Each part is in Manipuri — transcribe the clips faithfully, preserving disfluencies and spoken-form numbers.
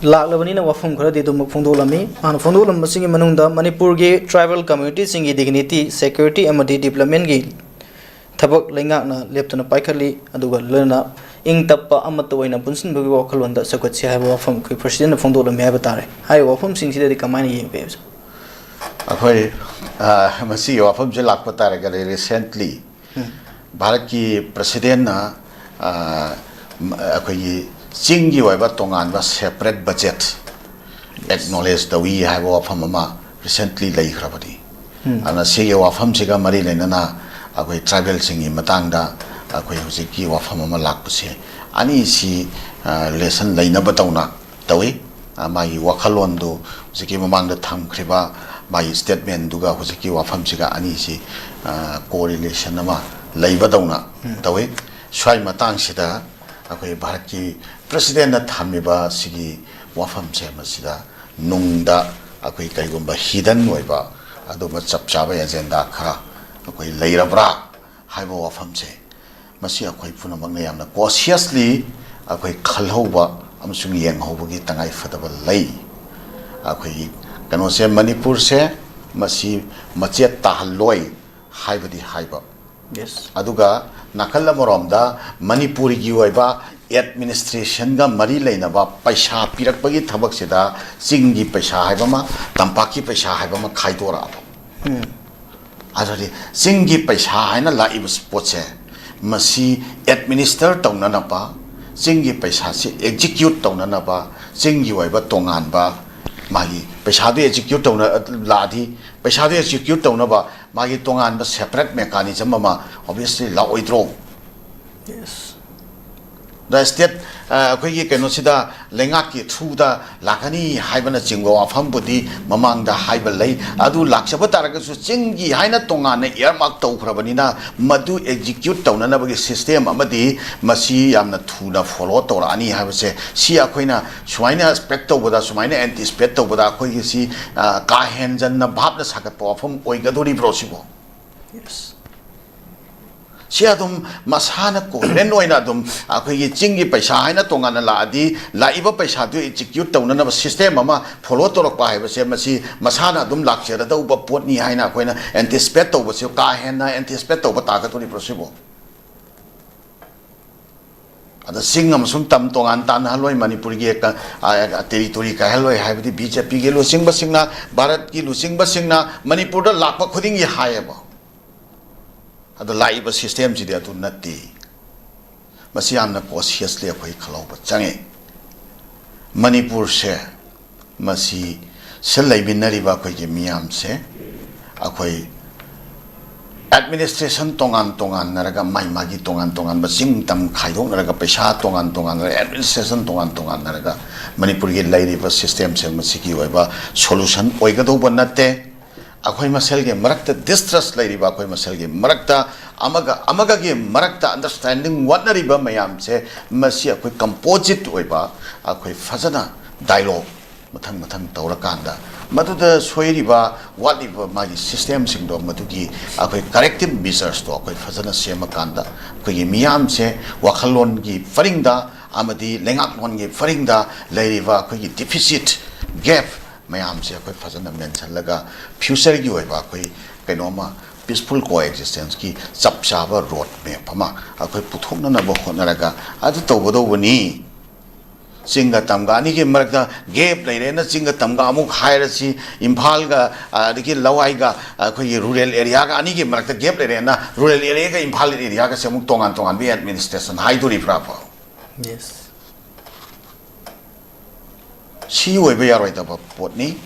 ꯂꯥꯛꯂꯕꯅꯤꯅ ꯋꯥꯐꯝ ꯈꯔꯗꯤ ꯑꯗꯨꯃꯛ ꯐꯣꯡꯗꯣꯛꯂꯝꯃꯤ꯫ ꯃꯥꯅ ꯐꯣꯡꯗꯣꯛꯂꯝꯕꯁꯤꯡꯒꯤ ꯃꯅꯨꯡꯗ ꯃꯅꯤꯄꯨꯔꯒꯤ tribal communityꯁꯤꯡꯒꯤ dignity, security ꯑꯃꯗꯤ developmentꯒꯤ ꯊꯕꯛ ꯂꯩꯉꯥꯛꯅ ꯂꯦꯞꯇꯅ ꯄꯥꯏꯈꯠꯂꯤ, ꯑꯗꯨꯒ ꯂꯣꯏꯅꯅ ꯏꯪ ꯇꯞꯄ ꯑꯃꯠꯇ ꯑꯣꯏꯅ ꯄꯨꯟꯁꯤꯟꯕꯒꯤ ꯋꯥꯈꯜꯂꯣꯟꯗ ꯆꯥꯎꯈꯠꯁꯤ ꯍꯥꯏꯕ ꯋꯥꯐꯝ ꯑꯩꯈꯣꯏ presidentꯅ ꯐꯣꯡꯗꯣꯛꯂꯝꯃꯤ ꯍꯥꯏꯕ ꯇꯥꯔꯦ꯫ ꯍꯥꯏꯔꯤꯕ ꯋꯥꯐꯝꯁꯤꯡꯁꯤꯗꯗꯤ ꯀꯃꯥꯏꯅ ꯌꯦꯡꯕꯤ ꯍꯥꯏꯕꯁꯦ? ꯑꯩꯈꯣꯏ, ꯑ, ꯃꯁꯤꯒꯤ ꯋꯥꯐꯝꯁꯦ ꯂꯥꯛꯄ ꯇꯥꯔꯒꯗꯤ, recently ꯎꯝ꯫ ꯚꯥꯔꯠꯀꯤ presidentꯅ, ꯑ, ꯃ-, ꯑꯩꯈꯣꯏꯒꯤ ꯆꯤꯡꯒꯤ ꯑꯣꯏꯕ ꯇꯣꯉꯥꯟꯕ separate budget acknowledge ꯇꯧꯏ ꯍꯥꯏꯕ ꯋꯥꯐꯝ ꯑꯃ recently ꯂꯩꯈ꯭ꯔꯕꯅꯤ꯫ ꯎꯝ꯫ ꯑꯗꯨꯅ ꯁꯤꯒꯤ ꯋꯥꯐꯝꯁꯤꯒ ꯃꯔꯤ ꯂꯩꯅꯅ ꯑꯩꯈꯣꯏ tribalꯁꯤꯡꯒꯤ ꯃꯇꯥꯡꯗ ꯑꯩꯈꯣꯏ ꯍꯧꯖꯤꯛꯀꯤ ꯋꯥꯐꯝ ꯑꯃ ꯂꯥꯛꯄꯁꯦ, ꯑꯅꯤꯁꯤ, ꯑ, relation ꯂꯩꯅꯕ ꯇꯧꯅ ꯇꯧꯏ꯫ ꯑ, ꯃꯥꯒꯤ ꯋꯥꯈꯜꯂꯣꯟꯗꯨ ꯍꯧꯖꯤꯛꯀꯤ ꯃꯃꯥꯡꯗ ꯊꯝꯈ꯭ꯔꯤꯕ ꯃꯥꯒꯤ statementꯗꯨꯒ ꯍꯧꯖꯤꯛꯀꯤ ꯋꯥꯐꯝꯁꯤꯒ ꯑꯅꯤꯁꯤ, ꯑ, correlation ꯑꯃ ꯂꯩꯕꯗꯧꯅ ꯎꯝ꯫ ꯇꯧꯏ꯫ ꯁ꯭ꯋꯥꯏ ꯃꯇꯥꯡꯁꯤꯗ ꯑꯩꯈꯣꯏ ꯚꯥꯔꯠꯀꯤ presidentꯅ ꯊꯝꯃꯤꯕ ꯁꯤꯒꯤ ꯋꯥꯐꯝꯁꯦ, ꯃꯁꯤꯗ ꯅꯨꯡꯗ ꯑꯩꯈꯣꯏ ꯀꯔꯤꯒꯨꯝꯕ hidden ꯑꯣꯏꯕ ꯑꯗꯨꯒꯨꯝꯕ ꯆꯞ ꯆꯥꯕ agenda ꯈꯔ ꯑꯩꯈꯣꯏ ꯂꯩꯔꯕ꯭ꯔꯥ ꯍꯥꯏꯕ ꯋꯥꯐꯝꯁꯦ, ꯃꯁꯤ ꯑꯩꯈꯣꯏ ꯄꯨꯝꯅꯃꯛꯅ ꯌꯥꯝꯅ cautiously ꯑꯩꯈꯣꯏ ꯈꯜꯍꯧꯕ ꯑꯃꯁꯨꯡ ꯌꯦꯡꯍꯧꯕꯒꯤ ꯇꯉꯥꯏ ꯐꯗꯕ ꯂꯩ꯫ ꯑꯩꯈꯣꯏꯒꯤ ꯀꯩꯅꯣꯁꯦ, ꯃꯅꯤꯄꯨꯔꯁꯦ ꯃꯁꯤ ꯃꯆꯦꯠ ꯇꯥꯍꯜꯂꯣꯏ ꯍꯥꯏꯕꯗꯤ ꯍꯥꯏꯕ꯫ Yes꯫ ꯑꯗꯨꯒ ꯅꯥꯀꯜ ꯑꯃꯔꯣꯝꯗ ꯃꯅꯤꯄꯨꯔꯒꯤ ꯑꯣꯏꯕ administrationꯒ ꯃꯔꯤ ꯂꯩꯅꯕ ꯄꯩꯁꯥ ꯄꯤꯔꯛꯄꯒꯤ ꯊꯕꯛꯁꯤꯗ ꯆꯤꯡꯒꯤ ꯄꯩꯁꯥ ꯍꯥꯏꯕ ꯑꯃ, ꯇꯝꯄꯥꯛꯀꯤ ꯄꯩꯁꯥ ꯍꯥꯏꯕ ꯑꯃ ꯈꯥꯏꯗꯣꯔꯛꯑꯕ꯫ ꯎꯝ꯫ ꯑꯗꯨꯗꯤ ꯆꯤꯡꯒꯤ ꯄꯩꯁꯥ ꯍꯥꯏꯅ ꯂꯥꯛꯏꯕ ꯄꯣꯠꯁꯦ, ꯃꯁꯤ administer ꯇꯧꯅꯅꯕ, ꯆꯤꯡꯒꯤ ꯄꯩꯁꯥꯁꯤ execute ꯇꯧꯅꯅꯕ, ꯆꯤꯡꯒꯤ ꯑꯣꯏꯕ ꯇꯣꯉꯥꯟꯕ ꯃꯥꯒꯤ ꯄꯩꯁꯥꯗꯨ execute ꯇꯧꯅ ꯂꯥꯛꯑꯗꯤ, ꯄꯩꯁꯥꯗꯨ execute ꯇꯧꯅꯕ ꯃꯥꯒꯤ ꯇꯣꯉꯥꯟꯕ separate mechanism ꯑꯃ obviously ꯂꯥꯛꯑꯣꯏꯗ꯭ꯔꯣ? Yes꯫ The state, ꯑ, ꯑꯩꯈꯣꯏꯒꯤ ꯀꯩꯅꯣꯁꯤꯗ, ꯂꯩꯉꯥꯛꯀꯤ throughꯗ ꯂꯥꯛꯀꯅꯤ ꯍꯥꯏꯕꯅꯆꯤꯡꯕ ꯋꯥꯐꯝꯕꯨꯗꯤ ꯃꯃꯥꯡꯗ ꯍꯥꯏꯕ ꯂꯩ꯫ ꯑꯗꯨ ꯂꯥꯛꯆꯕ ꯇꯥꯔꯒꯁꯨ ꯆꯤꯡꯒꯤ ꯍꯥꯏꯅ ꯇꯣꯉꯥꯟꯅ earmark ꯇꯧꯈ꯭ꯔꯕꯅꯤꯅ, ꯃꯗꯨ execute ꯇꯧꯅꯅꯕꯒꯤ system ꯑꯃꯗꯤ ꯃꯁꯤ ꯌꯥꯝꯅ ꯊꯨꯅ follow ꯇꯧꯔꯛꯑꯅꯤ ꯍꯥꯏꯕꯁꯦ, ꯁꯤ ꯑꯩꯈꯣꯏꯅ ꯁꯨꯃꯥꯏꯅ expect ꯇꯧꯕꯗ, ꯁꯨꯃꯥꯏꯅ anticipate ꯇꯧꯕꯗ ꯑꯩꯈꯣꯏꯒꯤ ꯁꯤ, ꯑ, ꯀꯥ ꯍꯦꯟꯖꯟꯅ ꯚꯥꯞꯅ ꯁꯥꯒꯠꯄ ꯋꯥꯐꯝ ꯑꯣꯏꯒꯗꯣꯔꯤꯕ꯭ꯔꯣ ꯁꯤꯕꯣ? Yes꯫ ꯁꯤ ꯑꯗꯨꯝ ꯃꯁꯥꯅ ꯀꯣꯍꯔꯦꯟ ꯑꯣꯏꯅ ꯑꯗꯨꯝ ꯑꯩꯈꯣꯏꯒꯤ ꯆꯤꯡꯒꯤ ꯄꯩꯁꯥ ꯍꯥꯏꯅ ꯇꯣꯉꯥꯟꯅ ꯂꯥꯛꯑꯗꯤ, ꯂꯥꯛꯏꯕ ꯄꯩꯁꯥꯗꯨ ꯑꯦꯛꯖꯤꯀ꯭ꯌꯨꯠ ꯇꯧꯅꯅꯕ ꯁꯤꯁꯇꯦꯝ ꯑꯃ ꯐꯣꯂꯣ ꯇꯧꯔꯛꯄ ꯍꯥꯏꯕꯁꯦ, ꯃꯁꯤ ꯃꯁꯥꯅ ꯑꯗꯨꯝ ꯂꯥꯛꯆꯔꯗꯧꯕ ꯄꯣꯠꯅꯤ ꯍꯥꯏꯅ ꯑꯩꯈꯣꯏꯅ ꯑꯦꯟꯇꯤꯁꯤꯄꯦꯠ ꯇꯧꯕꯁꯤ ꯀꯥ ꯍꯦꯟꯅ ꯑꯦꯟꯇꯤꯁꯤꯄꯦꯠ ꯇꯧꯕ ꯇꯥꯒꯗꯣꯔꯤꯕ꯭ꯔꯣ ꯁꯤꯕꯨ? ꯑꯗ ꯆꯤꯡ ꯑꯃꯁꯨꯡ ꯇꯝ ꯇꯣꯉꯥꯟ ꯇꯥꯟꯅꯍꯜꯂꯣꯏ, ꯃꯅꯤꯄꯨꯔꯒꯤ ꯇꯦꯔꯤꯇꯣꯔꯤ ꯀꯥꯏꯍꯜꯂꯣꯏ ꯍꯥꯏꯕꯗꯤ ꯕꯤ ꯖꯦ ꯄꯤꯒꯤ ꯂꯨꯆꯤꯡꯕꯁꯤꯡꯅ, ꯚꯥꯔꯠꯀꯤ ꯂꯨꯆꯤꯡꯕꯁꯤꯡꯅ ꯃꯅꯤꯄꯨꯔꯗ ꯂꯥꯛꯄ ꯈꯨꯗꯤꯡꯒꯤ ꯍꯥꯏꯌꯦꯕ꯫ ꯑꯗꯣ ꯂꯥꯛꯏꯕ ꯁꯤꯁꯇꯦꯝꯁꯤꯗꯤ ꯑꯗꯨ ꯅꯠꯇꯦ꯫ ꯃꯁꯤ ꯌꯥꯝꯅ ꯀꯣꯟꯁꯤꯌꯁꯂꯤ ꯑꯩꯈꯣꯏ ꯈꯜꯍꯧꯕ ꯆꯪꯉꯤ꯫ ꯃꯅꯤꯄꯨꯔꯁꯦ, ꯃꯁꯤ ꯁꯤꯗ ꯂꯩꯃꯤꯟꯅꯔꯤꯕ ꯑꯩꯈꯣꯏꯒꯤ ꯃꯤꯌꯥꯝꯁꯦ, ꯑꯩꯈꯣꯏ ꯑꯦꯗꯃꯤꯅꯤꯁꯇ꯭ꯔꯦꯁꯟ ꯇꯣꯉꯥꯟ ꯇꯣꯉꯥꯟꯅꯔꯒ, ꯃꯥꯏ ꯃꯥꯒꯤ ꯇꯣꯉꯥꯟ ꯇꯣꯉꯥꯟꯕ ꯆꯤꯡ ꯇꯝ ꯈꯥꯏꯗꯣꯛꯅꯔꯒ, ꯄꯩꯁꯥ ꯇꯣꯉꯥꯟ ꯇꯣꯉꯥꯟꯅꯔꯒ, ꯑꯦꯗꯃꯤꯅꯤꯁꯇ꯭ꯔꯦꯁꯟ ꯇꯣꯉꯥꯟ ꯇꯣꯉꯥꯟꯅꯔꯒ, ꯃꯅꯤꯄꯨꯔꯒꯤ ꯂꯩꯔꯤꯕ ꯁꯤꯁꯇꯦꯝꯁꯦ ꯃꯁꯤꯒꯤ ꯑꯣꯏꯕ ꯁꯣꯂꯨꯁꯟ ꯑꯣꯏꯒꯗꯧꯕ ꯅꯠꯇꯦ꯫ ꯑꯩꯈꯣꯏ ꯃꯁꯦꯜꯒꯤ ꯃꯔꯛꯇ ꯗꯤꯁꯇ꯭ꯔꯁ ꯂꯩꯔꯤꯕ, ꯑꯩꯈꯣꯏ ꯃꯁꯦꯜꯒꯤ ꯃꯔꯛꯇ ꯑꯃꯒ ꯑꯃꯒꯒꯤ ꯃꯔꯛꯇ ꯑꯟꯗꯔꯁꯇꯦꯟꯗꯤꯡ ꯋꯥꯠꯅꯔꯤꯕ ꯃꯌꯥꯝꯁꯦ, ꯃꯁꯤ ꯑꯩꯈꯣꯏ ꯀꯝꯄꯣꯖꯤꯠ ꯑꯣꯏꯕ, ꯑꯩꯈꯣꯏ ꯐꯖꯅ ꯗꯥꯏꯂꯣꯒ ꯃꯊꯪ ꯃꯊꯪ ꯇꯧꯔꯀꯥꯟꯗ, ꯃꯗꯨꯗ ꯁꯣꯏꯔꯤꯕ ꯋꯥꯠꯂꯤꯕ ꯃꯥꯒꯤ ꯁꯤꯁꯇꯦꯝꯁꯤꯡꯗꯣ, ꯃꯗꯨꯒꯤ ꯑꯩꯈꯣꯏ ꯀꯔꯦꯛꯇꯤꯞ ꯃꯤꯖꯔꯁꯇꯣ ꯑꯩꯈꯣꯏ ꯐꯖꯅ ꯁꯦꯝꯃꯀꯥꯟꯗ, ꯑꯩꯈꯣꯏꯒꯤ ꯃꯤꯌꯥꯝꯁꯦ ꯋꯥꯈꯜꯂꯣꯟꯒꯤ ꯄꯔꯤꯡꯗ ꯑꯃꯗꯤ ꯂꯩꯉꯥꯛꯂꯣꯟꯒꯤ ꯄꯔꯤꯡꯗ ꯂꯩꯔꯤꯕ ꯑꯩꯈꯣꯏꯒꯤ ꯗꯤꯐꯤꯁꯤꯠ, ꯒꯦꯞ ꯃꯌꯥꯝꯁꯦ ꯑꯩꯈꯣꯏ ꯐꯖꯅ ꯃꯦꯟꯁꯤꯜꯂꯒ, ꯐ꯭ꯌꯨꯆꯔꯒꯤ ꯑꯣꯏꯕ ꯑꯩꯈꯣꯏ ꯀꯩꯅꯣꯝꯃ, ꯄꯤꯁꯐꯨꯜ ꯀꯣ ꯑꯦꯛꯖꯤꯁꯇꯦꯟꯁꯀꯤ ꯆꯞ ꯆꯥꯕ ꯔꯣꯗ ꯃꯦꯞ ꯑꯃ ꯑꯩꯈꯣꯏ ꯄꯨꯊꯣꯛꯅꯅꯕ ꯍꯣꯠꯅꯔꯒ ꯑꯗꯨ ꯇꯧꯒꯗꯧꯕꯅꯤ꯫ ꯆꯤꯡꯒ ꯇꯝꯒ ꯑꯅꯤꯒꯤ ꯃꯔꯛꯇ ꯒꯦꯞ ꯂꯩꯔꯦꯅ ꯆꯤꯡꯒ ꯇꯝꯒ ꯑꯃꯨꯛ ꯍꯥꯏꯔꯁꯤ, ꯏꯝꯐꯥꯜꯒ, ꯑꯗꯒꯤ ꯂꯋꯥꯏꯒ, ꯑꯩꯈꯣꯏꯒꯤ ꯔꯨꯔꯦꯜ ꯑꯦꯔꯤꯌꯥꯒ ꯑꯅꯤꯒꯤ ꯃꯔꯛꯇ ꯒꯦꯞ ꯂꯩꯔꯦꯅ ꯔꯨꯔꯦꯜ ꯑꯦꯔꯤꯌꯥꯒ ꯏꯝꯐꯥꯜ ꯑꯦꯔꯤꯌꯥꯒꯁꯦ ꯑꯃꯨꯛ ꯇꯣꯉꯥꯟ ꯇꯣꯉꯥꯟꯕ ꯑꯦꯗꯃꯤꯅꯤꯁꯇ꯭ꯔꯦꯁꯟ ꯍꯥꯏꯗꯣꯔꯤꯕ꯭ꯔꯥꯕ? ꯌꯦꯁ꯫ ꯁꯤ ꯑꯣꯏꯕ ꯌꯥꯔꯣꯏꯗꯕ ꯄꯣꯠꯅꯤ꯫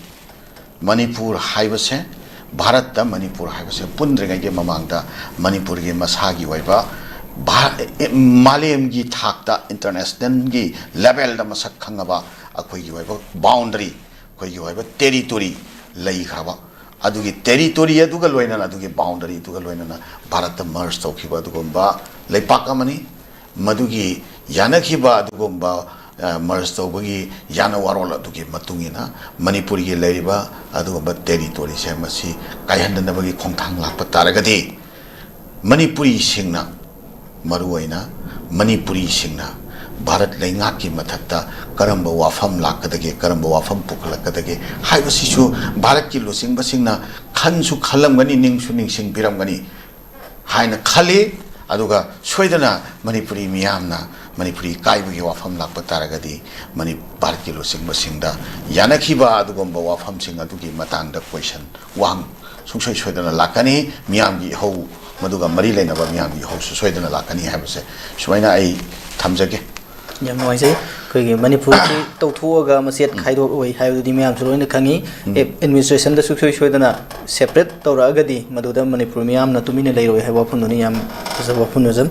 ꯃꯅꯤꯄꯨꯔ ꯍꯥꯏꯕꯁꯦ, ꯚꯥꯔꯠꯇ ꯃꯅꯤꯄꯨꯔ ꯍꯥꯏꯕꯁꯦ ꯄꯨꯟꯗ꯭ꯔꯤꯉꯩꯒꯤ ꯃꯃꯥꯡꯗ ꯃꯅꯤꯄꯨꯔꯒꯤ ꯃꯁꯥꯒꯤ ꯑꯣꯏꯕ ꯚꯥꯔꯠ, ꯃꯥꯂꯦꯝꯒꯤ ꯊꯥꯛꯇ, ꯏꯟꯇꯔꯅꯦꯁꯅꯦꯜꯒꯤ ꯂꯦꯚꯦꯜꯗ ꯃꯁꯛ ꯈꯪꯉꯕ ꯑꯩꯈꯣꯏꯒꯤ ꯑꯣꯏꯕ ꯕꯥꯎꯟꯗꯔꯤ, ꯑꯩꯈꯣꯏꯒꯤ ꯑꯣꯏꯕ ꯇꯦꯔꯤꯇꯣꯔꯤ ꯂꯩꯈ꯭ꯔꯕ, ꯑꯗꯨꯒꯤ ꯇꯦꯔꯤꯇꯣꯔꯤ ꯑꯗꯨꯒ ꯂꯣꯏꯅꯅ, ꯑꯗꯨꯒꯤ ꯕꯥꯎꯟꯗꯔꯤ ꯑꯗꯨꯒ ꯂꯣꯏꯅꯅ ꯚꯥꯔꯠꯇ ꯃꯔꯖ ꯇꯧꯈꯤꯕ ꯑꯗꯨꯒꯨꯝꯕ ꯂꯩꯄꯥꯛ ꯑꯃꯅꯤ꯫ ꯃꯗꯨꯒꯤ ꯌꯥꯅꯈꯤꯕ ꯑꯗꯨꯒꯨꯝꯕ, ꯑ, ꯃꯔꯖ ꯇꯧꯕꯒꯤ ꯌꯥꯅ ꯋꯥꯔꯣꯜ ꯑꯗꯨꯒꯤ ꯃꯇꯨꯡ ꯏꯟꯅ ꯃꯅꯤꯄꯨꯔꯒꯤ ꯂꯩꯔꯤꯕ ꯑꯗꯨꯒꯨꯝꯕ ꯇꯦꯔꯤꯇꯣꯔꯤꯁꯦ ꯃꯁꯤ ꯀꯥꯏꯍꯟꯗꯅꯕꯒꯤ ꯈꯣꯡꯊꯥꯡ ꯂꯥꯛꯄ ꯇꯥꯔꯒꯗꯤ, ꯃꯅꯤꯄꯨꯔꯤꯁꯤꯡꯅ, ꯃꯔꯨꯑꯣꯏꯅ ꯃꯅꯤꯄꯨꯔꯤꯁꯤꯡꯅ ꯚꯥꯔꯠ ꯂꯩꯉꯥꯛꯀꯤ ꯃꯊꯛꯇ ꯀꯔꯝꯕ ꯋꯥꯐꯝ ꯂꯥꯛꯀꯗꯒꯦ, ꯀꯔꯝꯕ ꯋꯥꯐꯝ ꯄꯨꯈꯠꯂꯛꯀꯗꯒꯦ ꯍꯥꯏꯕꯁꯤꯁꯨ ꯚꯥꯔꯠꯀꯤ ꯂꯨꯆꯤꯡꯕꯁꯤꯡꯅ ꯈꯟꯁꯨ ꯈꯜꯂꯝꯒꯅꯤ, ꯅꯤꯡꯁꯨ ꯅꯤꯡꯁꯤꯡꯕꯤꯔꯝꯒꯅꯤ ꯍꯥꯏꯅ ꯈꯜꯂꯤ꯫ ꯑꯗꯨꯒ ꯁꯣꯏꯗꯅ ꯃꯅꯤꯄꯨꯔꯤ ꯃꯤꯌꯥꯝꯅ ꯃꯅꯤꯄꯨꯔꯤ ꯀꯥꯏꯕꯒꯤ ꯋꯥꯐꯝ ꯂꯥꯛꯄ ꯇꯥꯔꯒꯗꯤ, ꯃꯅꯤ-, ꯚꯥꯔꯠꯀꯤ ꯂꯨꯆꯤꯡꯕꯁꯤꯡꯗ ꯌꯥꯅꯈꯤꯕ ꯑꯗꯨꯒꯨꯝꯕ ꯋꯥꯐꯝꯁꯤꯡ ꯑꯗꯨꯒꯤ ꯃꯇꯥꯡꯗ ꯀꯣꯏꯁꯟ ꯋꯥꯍꯪ ꯁꯨꯡꯁꯣꯏ ꯁꯣꯏꯗꯅ ꯂꯥꯛꯀꯅꯤ꯫ ꯃꯤꯌꯥꯝꯒꯤ ꯏꯍꯧ, ꯃꯗꯨꯒ ꯃꯔꯤ ꯂꯩꯅꯕ ꯃꯤꯌꯥꯝꯒꯤ ꯏꯍꯧꯁꯨ ꯁꯣꯏꯗꯅ ꯂꯥꯛꯀꯅꯤ ꯍꯥꯏꯕꯁꯦ ꯁꯨꯃꯥꯏꯅ ꯑꯩ ꯊꯝꯖꯒꯦ꯫ ꯌꯥꯝ ꯅꯨꯡꯉꯥꯏꯖꯩ꯫ ꯑꯩꯈꯣꯏꯒꯤ ꯃꯅꯤꯄꯨꯔꯁꯤ ꯇꯧꯊꯣꯛꯑꯒ ꯃꯆꯦꯠ ꯈꯥꯏꯗꯣꯛꯑꯣꯏ ꯍꯥꯏꯕꯗꯨꯗꯤ ꯃꯌꯥꯝꯁꯨ ꯂꯣꯏꯅ ꯈꯪꯉꯤ꯫ ꯑꯦ, ꯑꯦꯗꯃꯤꯅꯤꯁꯇ꯭ꯔꯦꯁꯟꯗ ꯁꯨꯡꯁꯣꯏ ꯁꯣꯏꯗꯅ ꯁꯦꯄꯔꯦꯠ ꯇꯧꯔꯛꯑꯒꯗꯤ ꯃꯗꯨꯗ ꯃꯅꯤꯄꯨꯔ ꯃꯤꯌꯥꯝꯅ ꯇꯨꯃꯤꯟꯅ ꯂꯩꯔꯣꯏ ꯍꯥꯏꯕ ꯋꯥꯐꯝꯗꯨꯅꯤ꯫ ꯌꯥꯝ ꯐꯖꯕ ꯋꯥꯐꯝꯅꯤ, ꯑꯣꯖꯥ꯫